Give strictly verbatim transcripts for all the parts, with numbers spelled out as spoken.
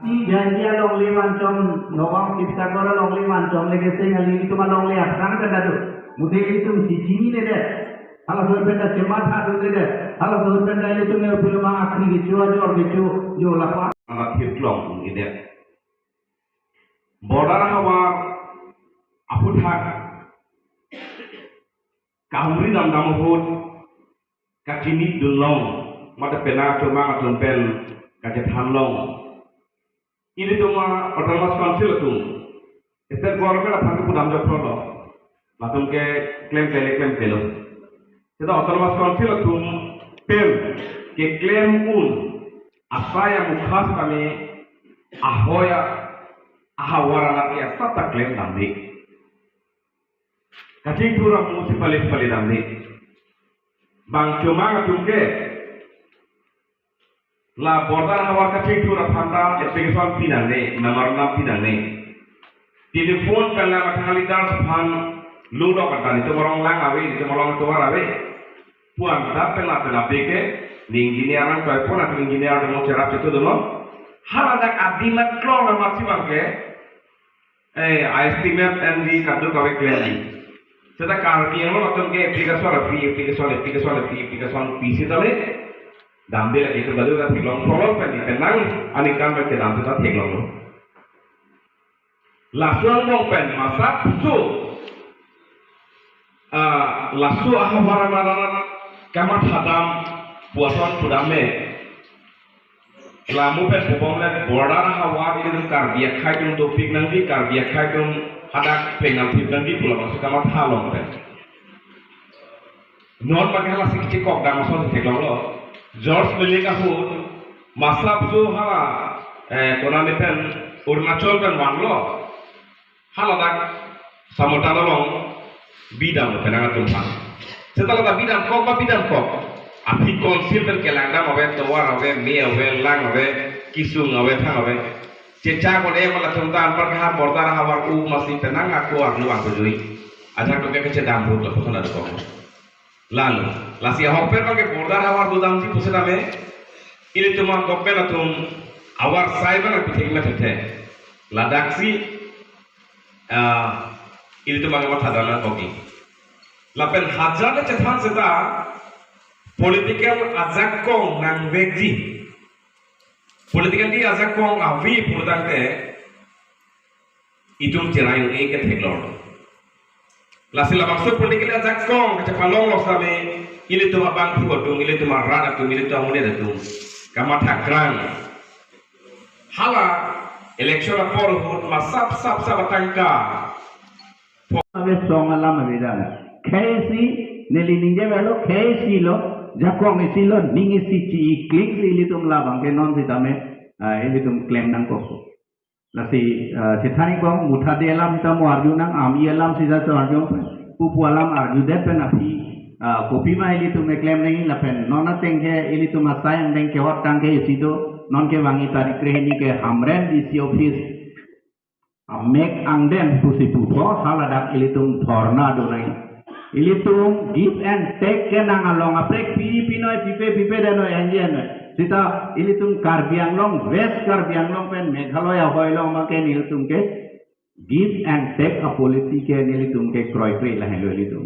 Janji alongle manchom, Nobang Sibsagar alongle manchom leke sing ali itum alongle aphrang ta do. Mute itum si chininedet. Halaso pen ta chemathadundedet. Halaso pen ta ilitum ne pulo ma akhri kecho, ajor kecho, jo lapa. Amat thirklong idet. Border havar aphuthak kahumri damdam ahut kachinidunlong, mate penang achomang atum pen kachethanlong. Ilitum a-Autonomous Council atum, state government aphan kepudam joklo. Latum ke klem kele klem kelo. Seta Autonomous Council atum pen keklem un asai amukha setame ahoi a-, ahavar alake asap ta klem damde. Kachingthur amu sipale sipale damde. Bang chomang atum ke la border havar kachingthur aphan ta application pinangne, memorandum pinangne. Telephone pen la mathang leaders aphan ludok anta, itum arong lang ave, itum arong tovar ave pu anta pen la pen abike, ne engineer nangtoipon, athe engineer domo, cherap chetu domo. Haladak adim aklong amatsi bang ke, eh, estimate and the kaduk ave klem di. Seta Karbi Anglong atum ke application ave, application, application ave, application pi setame damde lagi, itum kaduk ta theklong, prolong pen di penang aningkan pen kedam seta theklonglo. Laso angbong pen masapso, ah, laso ahavar arat kamathadam pu ason pudam me. La mo pen pubom le border havar ilitum Karbi akhei atum dopik nangji, Karbi akhei atum hadak penang thip nangji pu labangso kamathalong pen. Non bagi hala sik chikok dam ason si theklonglo. George Mele ahut masapso hala, eh, konane pen Arunachal pen vanlo. Haladak Samatan along bidam penang atum aphan. Seta ladak bidamkok ba bidamkok. Aphi council pen kelangdam ave, tovar ave, me ave, lang ave, kesung ave, thang ave. Chechak ave ma latum ta anpar keham border havar u masi penang ako arlu angkujui. Ajak atum ke kechedam rut lapuson adukok. Lalu, lasi ahokpet bang ke border havar dodamji pusetame, ilitum a-government atum avarsai bang apitik me thethe. Ladaksi, ah, ilitum bang kamathadam nangkokji. Lapen hajar le chethan seta political ajakong nangvekji. Politically ajakong ave pulotangte itum cherai un-e ke theklong. Lasi labangso politically ajakong kachepalonglo setame ilitum abangphu atum, ilitum arat atum, ilitum amonit atum kamatha krang. Hala election apor ahut masap sap sap atangka ave, song alam ave dan. Khei isi neli ningje verlo, khei isi lo, jakong isi lo, ning isi chi-i kling si ilitum labang ke non sitame, ah, ilitum klem nangkok. Lasi, ah, chethani kong muthade alam ta mo arju nang, ami alam sita so arju, pupu alam arjudet pen aphi, ah, kopima ilitum eklem nangji lapen non ateng ke ilitum asai angdeng kehot tang ke isi do, non kevangji tarik krehini ke Hamren D C office amek angdeng pusi pupo, haladak ilitum dhorna do nangji. Ilitum give and take kenang along, aprek pi pinoi, pipe pipedet noi, enjenoi. Seta ilitum Karbi Anglong, West Karbi Anglong pen Meghalaya hoi along ma ke nelitum ke give and take a policy ke nelitum ke kroikre lahelo ilitum.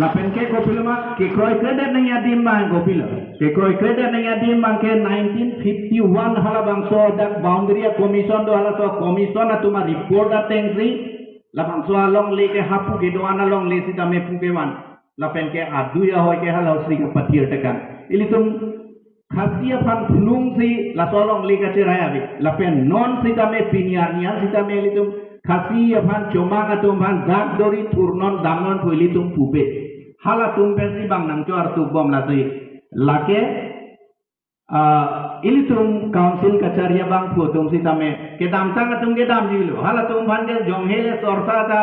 Lapen ke kopilo ma, kekroikredet nangji adim abang kopilo. Kekroikredet nangji adim abang ke nineteen fifty-one halabangso dak boundary a commission do, halaso commission atum a report atengsi labangso alongle ke hapu kedo-an alongle sitame pu kevan. Lapen ke adui ahoi ke halahei si kapathir tekang. Ilitum Khasi aphan phlungsi laso alongle kacherai ave. Lapen non sitame pini arni an sitame ilitum Khasi aphan chomang atum aphan dak dori thurnon damnon pu ilitum pupe. Halatum pensi bang nangcho artuk bom lasi. Lake, ah, ilitum council kachari abangphu atum sitame kedamtang atum kedamjilo. Halatum aphan ke jonghele sorsa ta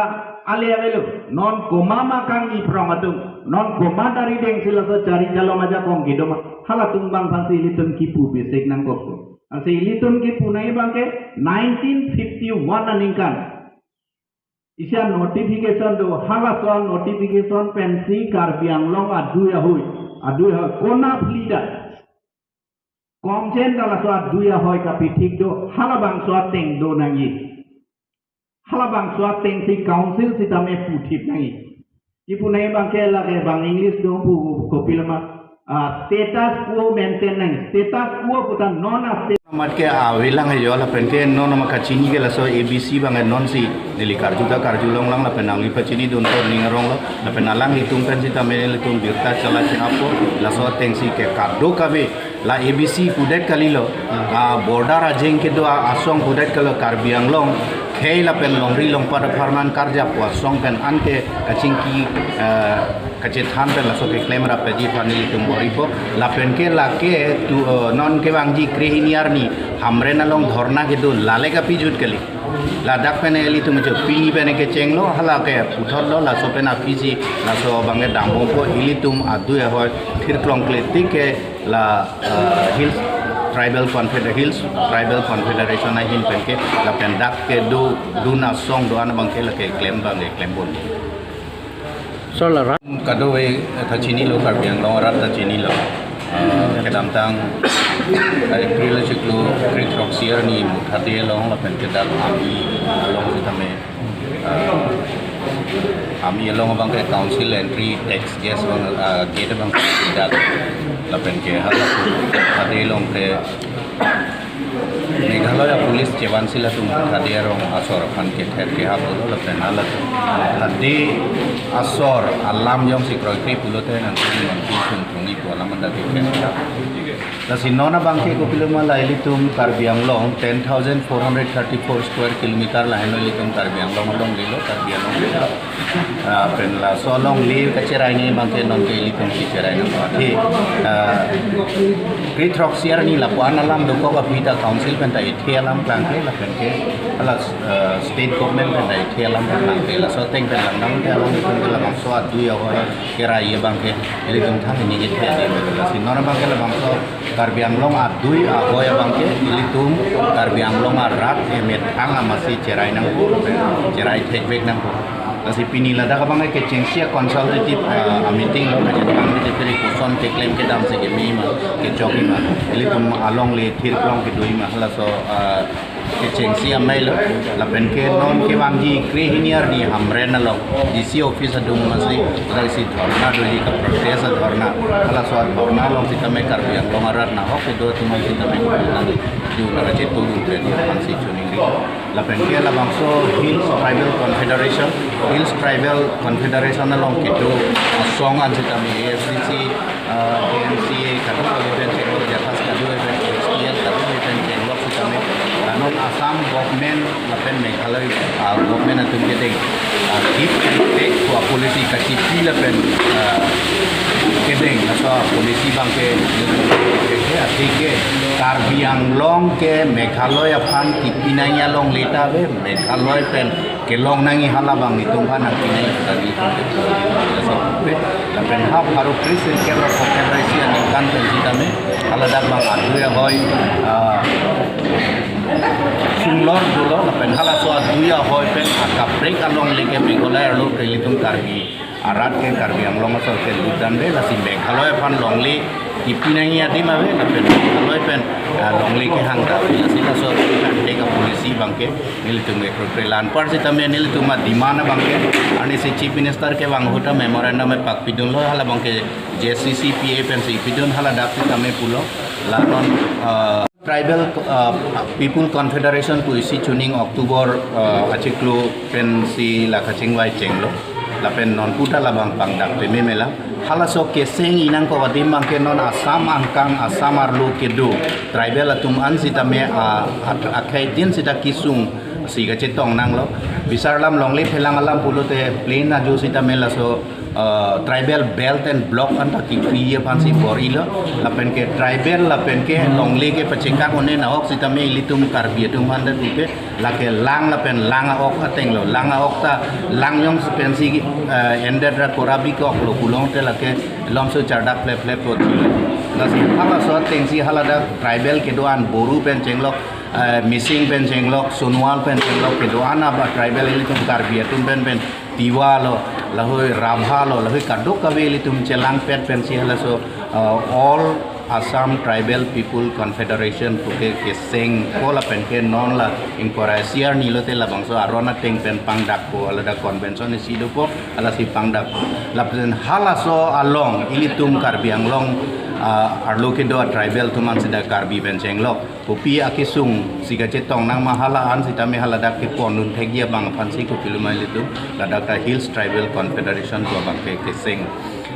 ale avelo. Non komat ma kangni phrong atum, non komat arideng si laso chari chalom ajakong kedo ma. Halatum abang aphansi ilitum kipu besek nangkok. Ansi ilitum kipu nangji abang ke nineteen fifty-one aningkan isi a-notification do, halaso a-notification pensi Karbi Anglong adui ahoi, adui ahoi konat leader Komchen ta laso adui ahoi kapi thik do, halabangso ateng do nangji. Halabangso ateng si council sitame puthip nangji. Kipu nangji abangke lake bang English do pu kopiloma, ah, status quo maintain nangji. Status quo puta non a state. Amat ke avelang ajo lapen ke non amat kachini ke laso A B C abang non si neli karju ta karjulong lang lapen nangli pachini dun tor ning arong lo lapen alanglitum pen sitame nelitum birta chala chehapo laso ateng si ke kadokave la A B C pudet kalilo, ah, border ajeng kedo a-, asong pudet kalilo Karbi Anglong, khei lapen longri longpat apharman karjapo asong pen anke kachingki, ah, kachethan pen laso keklem rapji aphan nelitum bor-ipo, lapen ke lake tu, ah, non kevangji krehini arni Hamren along dhorna kedo lale kapijut kali. Ladak pen ilitum jo pini pen kechenglo, hala ke puthotlo, laso pen aphi si, laso abangke dambompo, ilitum adui ahoi thirklong kletik ke la, ah, Hills Tribal Confeder-, Hills Tribal Confederation ahin pen ke lapen dak kedo dun asong do-an abangke lake klem abangke klembom. So la ra- Kadokave ta chinilo, Karbi Anglong arat ta chinilo. Ah, kedamtang, ah, April achiklo kre-throksi arni Muthade along lapen ke dak Ami along sitame, ah, Ami along abangke council entry tax gate abang, ah, gate abang dak lapen ke hala Muthade along ke Meghalaya Police chevansi latum Muthade arong asor aphan kether kehap pulo lapen halatum Muthade asor alam jongsi kroikre pulote nangtum nangtum sungkrungji pu alam anta kether kehap. Lasi non abangke kopiloma la ilitum Karbi Anglong ten thousand four hundred thirty-four square kilometer lahenlo ilitum Karbi Anglong alonglelo, Karbi Anglong alonglelo. Ah, pen laso alongle kacherai ni abangke non ke ilitum si cherai nangpo. Athe, ah, kre-throksi arni lapu-an alam dokok aphi ta council pen ta ethe alam klangkle lapen ke hala, ah, state government pen ta ethe alam klangkle. Laso ateng pen langdam te alam pen ke labangso adui ahoi kerai abangke ilitum thang hini ethe adi. Lasi non abangke labangso Karbi Anglong adui ahoi abangke ilitum Karbi Anglong arat emethang amatsi cherai nangpo, cherai thekvek nangpo. Lasi pini ladak abangke kechengsi a-consultative, ah, meeting lo, kachethan meeting, koson keklem kedam si keme ma, kechok ma, ilitum alongle thirklong kedo ma, halaso, ah, kechengsi amei lo, lapen ke non kevangji krehini arni Hamren along D C office adung amatsi, ladak si dhorna doji, ka-protest a-dhorna, halaso a-dhorna along sitame Karbi Anglong arat nahok kedo atum sitame, nang do nang chetu dun pen aphan si choningri. Lapen ke labangso Hills Tribal Confederation, Hills Tribal Confederation along kedo asong an sitame A S D C, ah, K M C A, kadokave pen chenglok, Jathas kadokave pen, H T L kadokave pen chenglok sitame, la non Assam government lapen Meghalaya, ah, government atum kedeng, ah, give and take pu a-policy kachipi lapen, ah, kedeng, laso policy abangke, ke, ke, athe ke Karbi Anglong ke Meghalaya aphan kipi nangji alongle ta ave, Meghalaya pen kelong nangji, hala abang itum aphan nangpi nangji ta ilitum ke. Lapen ha pharo kre sirkep ra phokep ra isi aningkan pen sitame, hala dak abang adui ahoi, ah, sunglor dolo, lapen halaso adui ahoi pen akaprek alongle ke Meghalaya arlo ke ilitum Karbi arat ke, Karbi Anglong asor ke lutdamde, lasi Meghalaya aphan longle kipi nangji adim ave, lapen Meghalaya pen, ah, longle kehang ta ave, lasi laso pen take a-policy abangke nelitum ke kroikre. La anpar sitame nelitum a-demand abangke, arnisi Chief Minister kevang ahut ta memorandum pakpidunlo, hala abangke J C C P A pensi pidun, hala dak sitame pulo, la non, ah, Tribal, ah, People Confederation pu isi chuning October, ah, achiklo pensi la kachingvai chenglo. Lapen non puta labang pangdak peme mela. Halaso kesengji nangkok adim abangke non Assam angkang, Assam arlo kedo tribal atum an sitame, ah, at-, akhei tin sita kesung si kachetong nanglo. Bisar alam longle phelang alam pulote plain ajo sitame laso, ah, tribal belt and block anta kekri aphansi bor-ilo. Lapen ke tribal lapen ke longle ke pachekak un-e nahok sitame ilitum Karbi atum aphan ta pupe, lake lang lapen lang a-ok atenglo. Lang a-ok ta lang jongsi pensi, ah, ended ra korabi koklo pulote lake lomso chardak plep plep ko thilo. Lasi halaso atengsi hala dak tribal kedo-an Boro pen chenglok, ah, Mising pen chenglok, Sonowal pen chenglok kedo-an aba tribal ilitum Karbi atum pen pen Tiwa lo, lahei Rabha lo, lahei kadokave ilitum chelangpet pensi halaso, ah, all Assam Tribal People Confederation puke keseng ko lapen ke non la ingkoi ra isi arni lote labangso aron ateng pen pangdakpo, alada convention isi dopo, alasi pangdakpo. Lapen halaso along ilitum Karbi Anglong, ah, arlo kedo a tribal atum an sida Karbi pen chenglok. Kopi akesung si kachetong nang ma, hala an sitame haladak kepondun thekji abang aphansi kopiloma ilitum ladak ta Hills Tribal Confederation pu abangke keseng.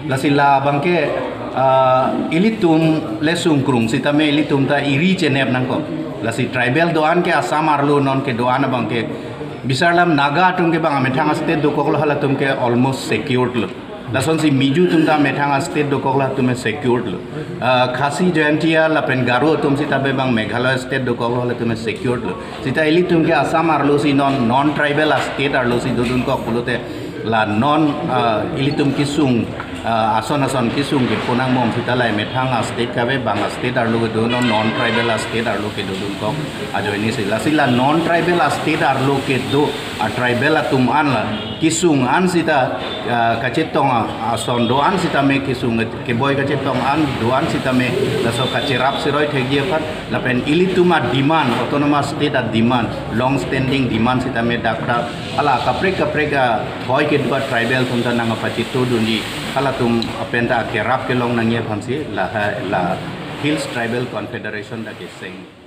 Lasi labangke, ah, ilitum le sungkrung sitame ilitum ta iri chenep nangkok. Lasi tribal do-an ke Assam arlo non kedo-an abangke bisarlam Naga atum ke bang amethang a state dokoklo, halatum ke almost secured lo. Lasonsi Mizo atum ta amethang a state dokoklo, halatum ke secured lo. Ah, Khasi, Jaintia lapen Garo atum sita be bang Meghalaya state dokoklo, halatum ke secured lo. Sita ilitum ke Assam arlo si non non tribal a state arlo si dodunkok pulote la non, ah, ilitum kesung, ah, ason ason kesung keponang bom sita la methang a state kave bang a state arlo kedo, non non tribal a state arlo kedodunkok ajoine si. Lasi la non tribal a state arlo kedo a tribal atum an la kesung an sita, ah, kachetong a, ason do-an sitame kesung keboi kachetong an do-an sitame laso kacherap seroi thekji aphan lapen ilitum a demand, autonomous state a demand, long standing demand sitame dak ta hala kaprek kaprek athoi kedo a tribal atum ta nangpachito dunji, halatum apen ta kerap kelong nangji aphansi la ha, la Hills Tribal Confederation ta keseng.